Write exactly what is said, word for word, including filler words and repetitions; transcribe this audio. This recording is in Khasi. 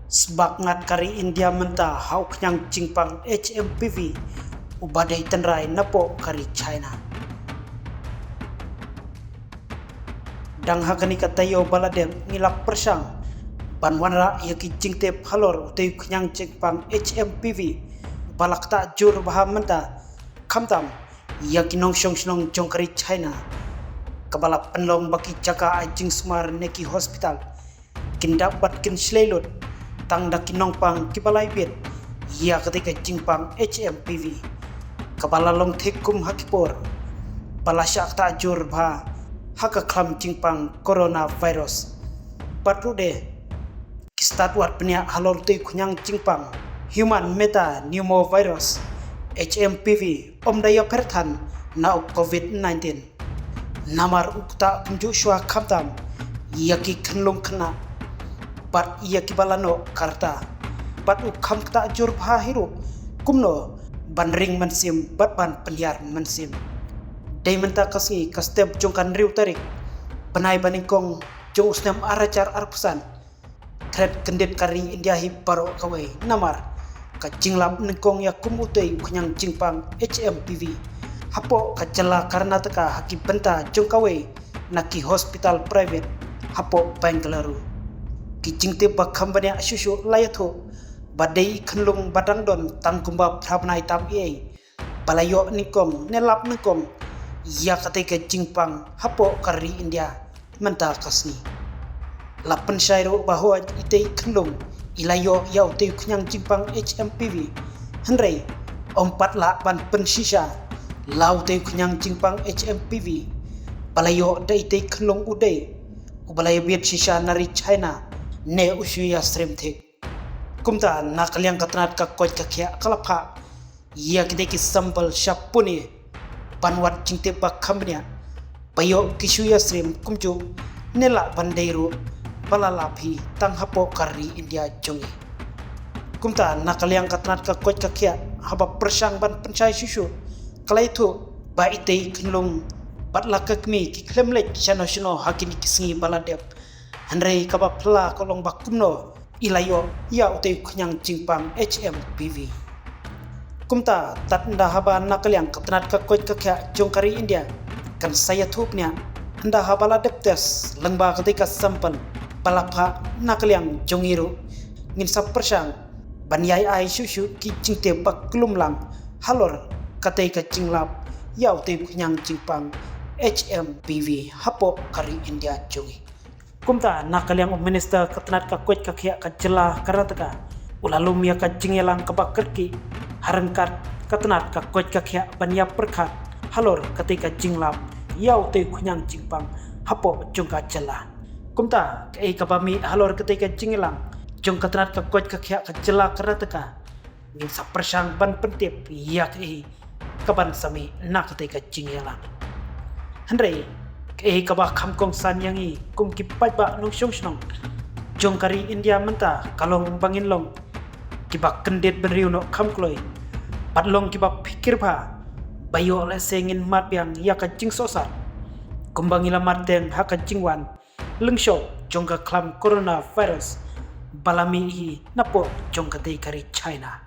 Sbak ngat ka ri India mynta ha u khñiang jingpang H M P V uba dei tynrai napoh ka ri China. Dang ha kane ka taïew ba la dep ngi la pyrshang ban wanrah ïa ki jingtip halor utei u khñiang jingpang H M P V uba la ktah jur bha mynta, khamtam ïa ki nongshong shnong jong ka ri China, kaba la pynlong ba ki jaka ai jingsumar ne ki hospital kin dap bad kin shlei lut tang da ki nongpang kiba la ibit ïa katei ka jingpang H M P V, kaba la long thik kum ha ki por ba la shah ktah jur bha ha ka khlam jingpang coronavirus. Bad ruh de ki stad wad bniah halor utei u khñiang jingpang human metapneumovirus, H M P V, ym da ïapher than na u Covid nineteen. Namar u ktah kumjuh shuwa khamtam ïa ki khynlung khynnah bad ïa kiba la noh ka rta. Bad u kham ktah jur bha hi ruh kumno ban ring mynsiem bad ban pynhiar mynsiem. Dei mynta ka sngi ka step jong ka hynriew tarik bnai ba nyngkong jong u snem ar hajar arphew san, thret kyndit ka ri India hi baroh kawei namar ka jinglap nyngkong ïa kum utei u khñiang jingpang H M P V hapoh ka jylla Karnataka ha ki bynta jong kawei na ki hospital private hapoh Bengaluru. Ki jingtip ba kham bniah shuh shuh la ïathuh ba dei i khynlung ba dang don tang kumba phra bnai tam eiei ba la ïoh nyngkong ne lap nyngkong ïa katei ka jingpang hapoh ka ri India mynta ka sngi. La pynshai ruh ba hooid itei i khynlung i la ïoh ïa utei u khñiang jingpang H M P V, hynrei ym pat lah ban pynshisha la utei u khñiang jingpang H M P V ba la ïoh da itei i khynlung u dei uba la ïabit shisha na ri China ne u shu ïasyriem thik. Kumta na ka liang ka tnat ka koit ka khiah ka la phah ïa kitei ki sample sha Pune ban wad jingtip ba kham bniah ba ïoh ki shu ïasyriem kumjuh ne lah ban dei ruh ba la lap hi tang hapoh ka ri India jong ngi. Kumta na ka liang ka tnat ka koit ka khiah haba pyrshang ban pynshai shuh shuh ka la ïathuh ba itei i khynlung bad la ka kmie ki khlem leit shano shano ha kine ki sngi ba la dep. Hynrei kaba phylla ka long ba kumno i la ïoh ïa utei u khñiang jingpang H M P V. Kumta tad ynda haba na ka liang ka tnat ka koit ka khiah jong ka ri India kan sa ïathuh bniah, ynda haba la dep test lyngba katei ka sample ba la phah na ka liang jong ngi ruh, ngin sa pyrshang ban ïai ai shuh shuh ki jingtip ba khlum lang halor katei ka jinglap ïa utei u khñiang jingpang H M P V hapoh ka ri India jong ngi. Kumta na ka liang u minister ka tnat ka koit ka khiah ka jylla Karnataka u la lum ïa ka jingïalang kaba kyrkieh ha ryngkat ka tnat ka koit ka khiah ban ïa pyrkhat halor katei ka jinglap ïa utei u khñiang jingpang hapoh jong ka jylla. Kumta kaei kaba mih halor katei ka jingïalang jong ka tnat ka koit ka khiah ka jylla Karnataka, ngin sa pyrshang ban pyntip ïa kaei kaban sa mih na katei ka jingïalang. Hynrei kaei kaba kham kongsan ïa ngi kum ki paidbah nongshong shnong jong ka ri India mynta ka long ba ngin long kiba kyndit bynriew noh kham kloi bad long kiba phikir bha ba ïoh lehse ngin mad biang ïa ka jingsohsat kumba ngi la mad teng ha ka jingwan lyngshoh jong ka khlam coronavirus ba la mih hi napoh jong katei ka ri China.